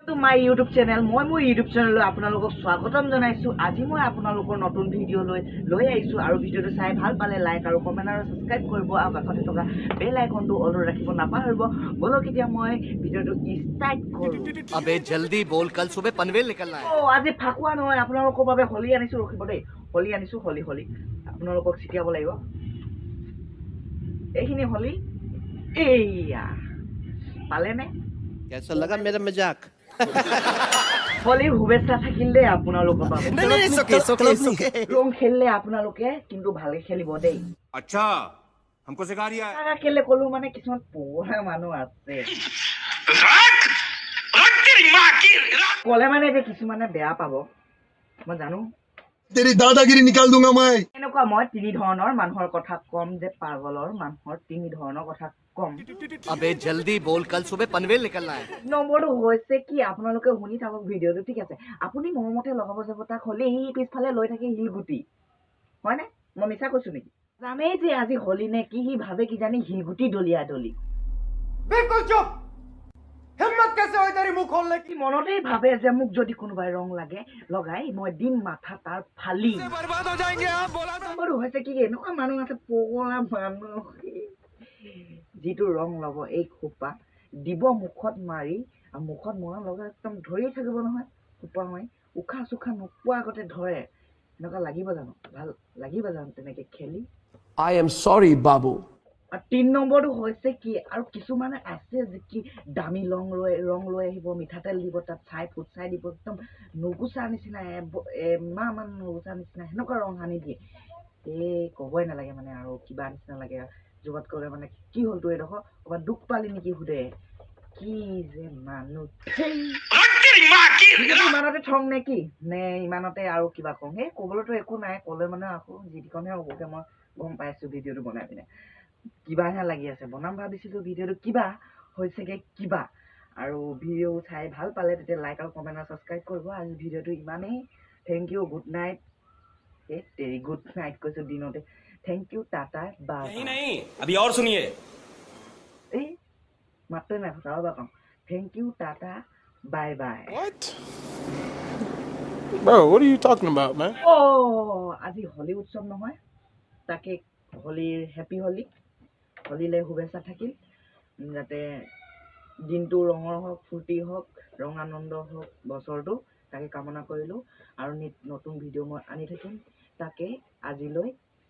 To my YouTube channel. মই মোৰ YouTube চেনেললৈ আপোনালোকক স্বাগতম জনাইছোঁ। আজি মই আপোনালোকৰ নতুন ভিডিঅ' লৈ লৈ আহিছোঁ আৰু ভিডিঅ'টো চাই ভাল পালে লাইক আৰু কমেণ্ট আৰু ছাবস্ক্ৰাইব কৰিব আৰু কাষতে থকা বেল আইকনটো অলত ৰাখিব নাপাহৰিব। ব'লক, এতিয়া মই ভিডিঅ'টো ষ্টাৰ্ট কৰোঁ। अबे जल्दी बोल, कल सुबह पनवेल निकलना है। অ' আজি ফাকুৱা নহয়, আপোনালোকৰ বাবে হোলী আনিছোঁ। ৰখিব দেই, হোলী আনিছোঁ। হোলী হোলী আপোনালোকক চিটিয়াব লাগিব। এইখিনি হোলী, এইয়া পালেনে? कैसा लगा मेरा मजाक? হোলীৰ শুভেচ্ছা থাকিল দেই আপোনালোকৰ বাবে। नहीं नहीं, okay okay okay. ৰং খেলিলে আপোনালোকে কিন্তু ভালকে খেলিব দেই। अच्छा, हमको सिखा रिया है। কাকা কেলে ক'লো মানে, কিছুমান পগলা মানুহ আছে, ক'লে মানে যে কিছুমানে বেয়া পাব, মই জানো। तेरी दादागिरी निकाल दूंगा मैं। এনেকুৱা মই তিনি ধৰণৰ মানুহৰ কথা ক'ম যে, পাগলৰ মানুহৰ তিনি ধৰণৰ কথা ক'ম। अबे जल्दी बोल, कल सुबह पनवेल निकलना है। নম্বৰটো হৈছে কি, আপোনালোকে শুনি থাকক ভিডিঅ'টো, ঠিক আছে? আপুনি মৰমতে লগাব যাব তাক হ'লে, সি পিছফালে লৈ থাকে শিলগুটি, হয়নে? মই মিছা কৈছো নেকি? জানেই যে আজি হোলী নে কি, সি ভাবে কিজানি শিলগুটি দলিয়া দলি। बिल्कुल चुप। हिम्मत कैसे हुई तेरी मुंह खोलने की? সি মনতেই ভাবে যে মোক যদি কোনোবাই ৰং লাগে লগাই, মই দিম মাথা তাৰ ফালি। बर्बाद हो जाएंगे आप, बोला। নম্বৰটো হৈছে কি, এনেকুৱা মানুহ আছে পগলা মানুহ, যিটো ৰং ল'ব এই খোপা দিব মুখত মাৰি আৰু মুখত মৰাৰ লগে একদম ধৰিয়ে থাকিব নহয় খোপা মাৰি, উশাহ চুশাহ নোপোৱা আগতে ধৰে। এনেকুৱা লাগিব জানো? ভাল লাগিব জানো তেনেকে খেলি? I am sorry, Babu. আৰু তিনি নম্বৰটো হৈছে কি, আৰু কিছুমানে আছে যে কি দামী ৰং লৈ আহিব, মিঠাতেল দিব তাত, ছাই ফুট ছাই দিব, একদম নুগুচা নিচিনা, এমাহমান নুগুচা নিচিনা সেনেকুৱা ৰং সানি দিয়ে। এই ক'বই নালাগে মানে, আৰু কিবা নিচিনা লাগে। যোগাত ক'লে মানে কি হ'ল তোৰ, এইডোখৰ ক'ৰবাত দুখ পালি নেকি সোধে। কি যে মানুহ ধেই। ভিডিঅ'টো ইমানতে থওঁ নে কি, নে ইমানতে আৰু কিবা কওঁ? সেই ক'বলৈতো একো নাই, ক'লে মানে আকৌ যিটিখনহে হ'বগে, মই গম পাইছোঁ। ভিডিঅ'টো বনাই পিনে কিবাহে লাগি আছে। বনাম ভাবিছিলোঁ ভিডিঅ'টো, কিবা হৈছেগে কিবা। আৰু ভিডিঅ' চাই ভাল পালে তেতিয়া লাইক আৰু কমেণ্ট আৰু ছাবস্ক্ৰাইব কৰিব। আজি ভিডিঅ'টো ইমানেই। Thank you, good night. এই তেৰি, গুড নাইট কৈছোঁ দিনতে। Thank you, tata, bye. नहीं नहीं, अभी और सुनिए। এই মাতটোৱে নাই ফটা, আৰু কওঁ, thank you, tata, bye bye. What? Bro, what are you talking about, man? অ' আজি হোলী উৎসৱ নহয়, তাকে হোলীৰ হেপী হোলী, হোলীলৈ শুভেচ্ছা থাকিল। যাতে দিনটো ৰঙৰ হওক, ফূৰ্তি হওক, ৰং আনন্দ হওক বছৰটো, তাকে কামনা কৰিলোঁ। আৰু নিত নতুন ভিডিঅ' মই আনি থাকিম। তাকে আজিলৈ